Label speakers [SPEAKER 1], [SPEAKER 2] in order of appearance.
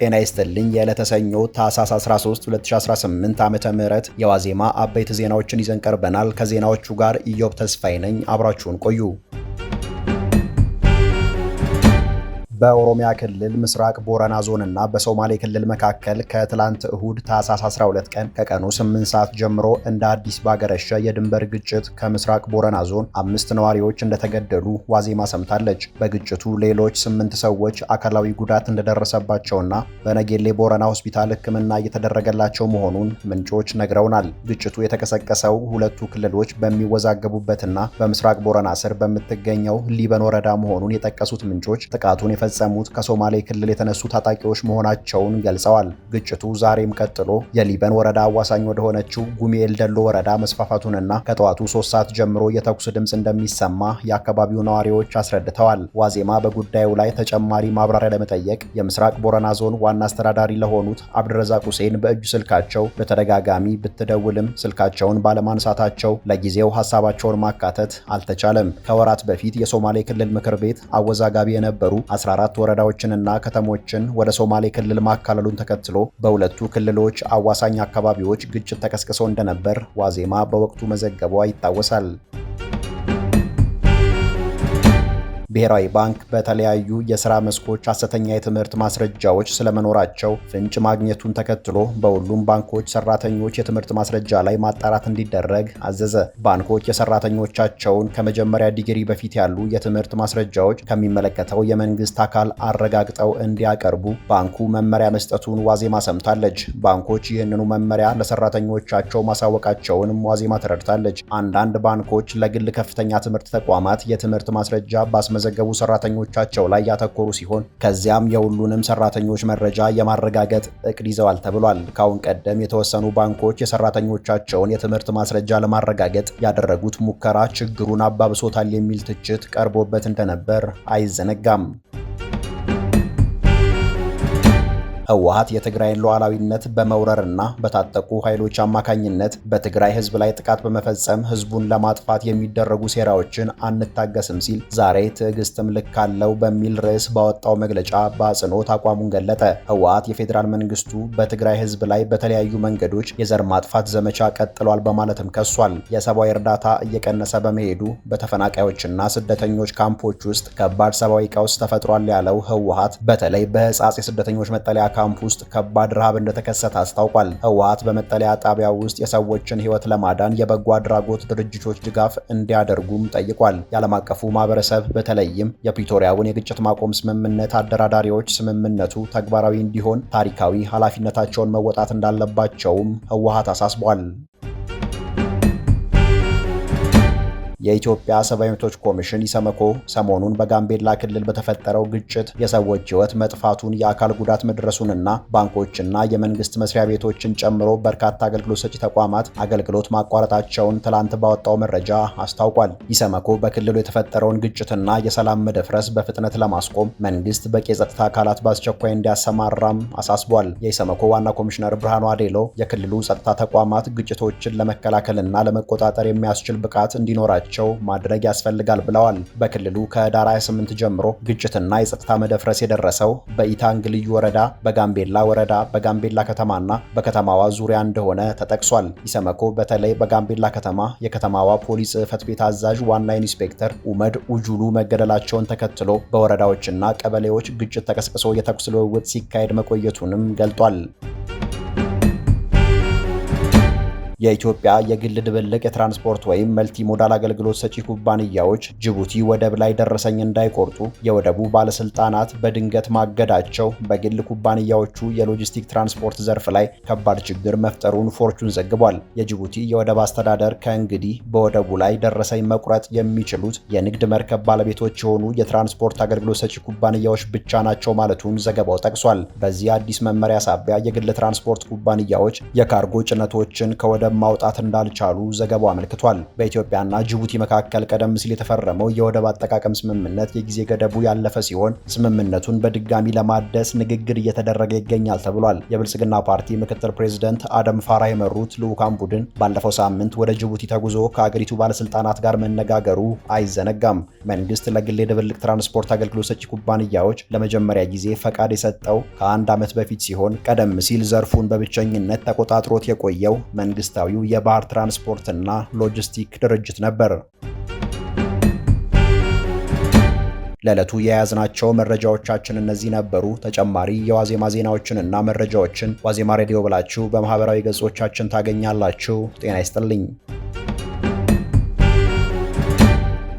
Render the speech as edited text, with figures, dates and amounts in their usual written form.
[SPEAKER 1] ጤና ይስጥልኝ። የዕለተ ሰኞ ታህሳስ 13 2018 ዓመተ ምህረት የዋዜማ አበይት ዜናዎችን ይዘን ቀርበናል። ከዜናዎቹ ጋር ኢዮብ ተስፋዬ ነኝ። አብራችሁን ቆዩ። በኦሮሚያ ክልል ምስራቅ ቦረና ዞን እና በሶማሌ ክልል መካከል ከትላንት እሁድ ታህሳስ 12 ቀን ከቀኑ 8 ሰዓት ጀምሮ እንደ አዲስ ባገረሸ የድንበር ግጭት ከምስራቅ ቦረና ዞን 5 ነዋሪዎች እንደተገደሉ ዋዜማ ሰምታለች። በግጭቱ ሌሎች 8 ሰዎች አካላዊ ጉዳት እንደደረሰባቸውና በነጌሌ ቦረና ሆስፒታል ሕክምና እየተደረገላቸው መሆኑን ምንጮች ነግረውናል። ግጭቱ የተቀሰቀሰው ሁለቱ ክልሎች በሚወዛገቡበትና በምስራቅ ቦረና ስር በምትገኘው ሊበን ወረዳ መሆኑን የጠቀሱት ምንጮች ጥቃቱን የፈጸሙት ከሶማሌ ክልል የተነሱ ታጣቂዎች መሆናቸውን ገልጸዋል። ግጭቱ ዛሬም ቀጥሎ የሊበን ወረዳ አዋሳኝ ወደሆነችው ጉሚኤል ደሎ ወረዳ መስፋፋቱንና ከጠዋቱ 3 ሰዓት ጀምሮ የተኩስ ድምፅ እንደሚሰማ የአካባቢው ነዋሪዎች አስረድተዋል። ዋዜማ በጉዳዩ ላይ ተጨማሪ ማብራሪያ ለመጠየቅ የምስራቅ ቦረና ዞን ዋና አስተዳዳሪ ለሆኑት አብድረዛቅ ሁሴን በእጅ ስልካቸው በተደጋጋሚ ብትደውልም ስልካቸውን ባለማንሳታቸው ለጊዜው ሀሳባቸውን ማካተት አልተቻለም። ከወራት በፊት የሶማሌ ክልል ምክር ቤት አወዛጋቢ የነበሩ 14 ወረዳዎችንና ከተሞችን ወደ ሶማሌ ክልል ማካለሉን ተከትሎ በሁለቱ ክልሎች አዋሳኝ አካባቢዎች ግጭት ተቀስቅሶ እንደነበር ዋዜማ በወቅቱ መዘገቧ ይታወሳል። ብሔራዊ ባንክ በተለያዩ የስራ መስኮች ሐሰተኛ የትምህርት ማስረጃዎች ስለመኖራቸው ፍንጭ ማግኘቱን ተከትሎ በሁሉም ባንኮች ሰራተኞች የትምህርት ማስረጃ ላይ ማጣራት እንዲደረግ አዘዘ። ባንኮች የሰራተኞቻቸውን ከመጀመሪያ ዲግሪ በፊት ያሉ የትምህርት ማስረጃዎች ከሚመለከተው የመንግስት አካል አረጋግጠው እንዲያቀርቡ ባንኩ መመሪያ መስጠቱን ዋዜማ ሰምታለች። ባንኮች ይህንኑ መመሪያ ለሰራተኞቻቸው ማሳወቃቸውንም ዋዜማ ተረድታለች። አንዳንድ ባንኮች ለግል ከፍተኛ ትምህርት ተቋማት የትምህርት ማስረጃ ባስመዘገቡ ሰራተኞቻቸው ላይ ያተኮሩ ሲሆን ከዚያም የሁሉንም ሰራተኞች መረጃ የማረጋገጥ እቅድ ይዘዋል ተብሏል። ከአሁን ቀደም የተወሰኑ ባንኮች የሰራተኞቻቸውን የትምህርት ማስረጃ ለማረጋገጥ ያደረጉት ሙከራ ችግሩን አባብሶታል የሚል ትችት ቀርቦበት እንደነበር አይዘነጋም። ህወሓት የትግራይን ሉዓላዊነት በመውረርና በታጠቁ ኃይሎች አማካኝነት በትግራይ ህዝብ ላይ ጥቃት በመፈጸም ህዝቡን ለማጥፋት የሚደረጉ ሴራዎችን አንታገስም ሲል ዛሬ ትዕግስትም ልክ አለው በሚል ርዕስ ባወጣው መግለጫ በአጽንኦት አቋሙን ገለጠ። ህወሓት የፌዴራል መንግስቱ በትግራይ ህዝብ ላይ በተለያዩ መንገዶች የዘር ማጥፋት ዘመቻ ቀጥሏል በማለትም ከሷል። የሰብአዊ እርዳታ እየቀነሰ በመሄዱ በተፈናቃዮችና ስደተኞች ካምፖች ውስጥ ከባድ ሰብአዊ ቀውስ ተፈጥሯል ያለው ህወሓት በተለይ በህጻጽ የስደተኞች መጠለያ ካምፕ ውስጥ ከባድ ረሃብ እንደተከሰተ አስታውቋል። ህወሓት በመጠለያ ጣቢያ ውስጥ የሰዎችን ህይወት ለማዳን የበጎ አድራጎት ድርጅቶች ድጋፍ እንዲያደርጉም ጠይቋል። የዓለም አቀፉ ማህበረሰብ በተለይም የፕሪቶሪያውን የግጭት ማቆም ስምምነት አደራዳሪዎች ስምምነቱ ተግባራዊ እንዲሆን ታሪካዊ ኃላፊነታቸውን መወጣት እንዳለባቸውም ህወሓት አሳስቧል። የኢትዮጵያ ሰብአዊ መብቶች ኮሚሽን ኢሰመኮ ሰሞኑን በጋምቤላ ክልል በተፈጠረው ግጭት የሰዎች ህይወት መጥፋቱን፣ የአካል ጉዳት መድረሱንና ባንኮችና የመንግስት መስሪያ ቤቶችን ጨምሮ በርካታ አገልግሎት ሰጪ ተቋማት አገልግሎት ማቋረጣቸውን ትላንት ባወጣው መረጃ አስታውቋል። ኢሰመኮ በክልሉ የተፈጠረውን ግጭትና የሰላም መደፍረስ በፍጥነት ለማስቆም መንግስት በቂ የጸጥታ አካላት በአስቸኳይ እንዲያሰማራም አሳስቧል። የኢሰመኮ ዋና ኮሚሽነር ብርሃኑ አዴሎ የክልሉ ጸጥታ ተቋማት ግጭቶችን ለመከላከልና ለመቆጣጠር የሚያስችል ብቃት እንዲኖራቸው ማድረግ ያስፈልጋል ብለዋል። በክልሉ ከህዳር 28 ጀምሮ ግጭትና የጸጥታ መደፍረስ የደረሰው በኢታንግ ልዩ ወረዳ፣ በጋምቤላ ወረዳ፣ በጋምቤላ ከተማና በከተማዋ ዙሪያ እንደሆነ ተጠቅሷል። ኢሰመኮ በተለይ በጋምቤላ ከተማ የከተማዋ ፖሊስ ጽሕፈት ቤት አዛዥ ዋና ኢንስፔክተር ኡመድ ኡጁሉ መገደላቸውን ተከትሎ በወረዳዎችና ቀበሌዎች ግጭት ተቀስቅሶ የተኩስ ልውውጥ ሲካሄድ መቆየቱንም ገልጧል። የኢትዮጵያ የግል ድብልቅ የትራንስፖርት ወይም መልቲ ሞዳል አገልግሎት ሰጪ ኩባንያዎች ጅቡቲ ወደብ ላይ ደረሰኝ እንዳይቆርጡ የወደቡ ባለስልጣናት በድንገት ማገዳቸው በግል ኩባንያዎቹ የሎጂስቲክ ትራንስፖርት ዘርፍ ላይ ከባድ ችግር መፍጠሩን ፎርቹን ዘግቧል። የጅቡቲ የወደብ አስተዳደር ከእንግዲህ በወደቡ ላይ ደረሰኝ መቁረጥ የሚችሉት የንግድ መርከብ ባለቤቶች የሆኑ የትራንስፖርት አገልግሎት ሰጪ ኩባንያዎች ብቻ ናቸው ማለቱን ዘገባው ጠቅሷል። በዚህ አዲስ መመሪያ ሳቢያ የግል ትራንስፖርት ኩባንያዎች የካርጎ ጭነቶችን ከወደብ ገንዘብ ማውጣት እንዳልቻሉ ዘገባው አመልክቷል። በኢትዮጵያና ጅቡቲ መካከል ቀደም ሲል የተፈረመው የወደብ አጠቃቀም ስምምነት የጊዜ ገደቡ ያለፈ ሲሆን ስምምነቱን በድጋሚ ለማደስ ንግግር እየተደረገ ይገኛል ተብሏል። የብልጽግና ፓርቲ ምክትል ፕሬዝደንት አደም ፋራ የመሩት ልዑካን ቡድን ባለፈው ሳምንት ወደ ጅቡቲ ተጉዞ ከአገሪቱ ባለስልጣናት ጋር መነጋገሩ አይዘነጋም። መንግስት ለግል የድብልቅ ትራንስፖርት አገልግሎት ሰጪ ኩባንያዎች ለመጀመሪያ ጊዜ ፈቃድ የሰጠው ከአንድ ዓመት በፊት ሲሆን ቀደም ሲል ዘርፉን በብቸኝነት ተቆጣጥሮት የቆየው መንግስታዊው የባህር ትራንስፖርትና ሎጂስቲክ ድርጅት ነበር። ለዕለቱ የያዝናቸው መረጃዎቻችን እነዚህ ነበሩ። ተጨማሪ የዋዜማ ዜናዎችንና መረጃዎችን ዋዜማ ሬዲዮ ብላችሁ በማህበራዊ ገጾቻችን ታገኛላችሁ። ጤና ይስጥልኝ።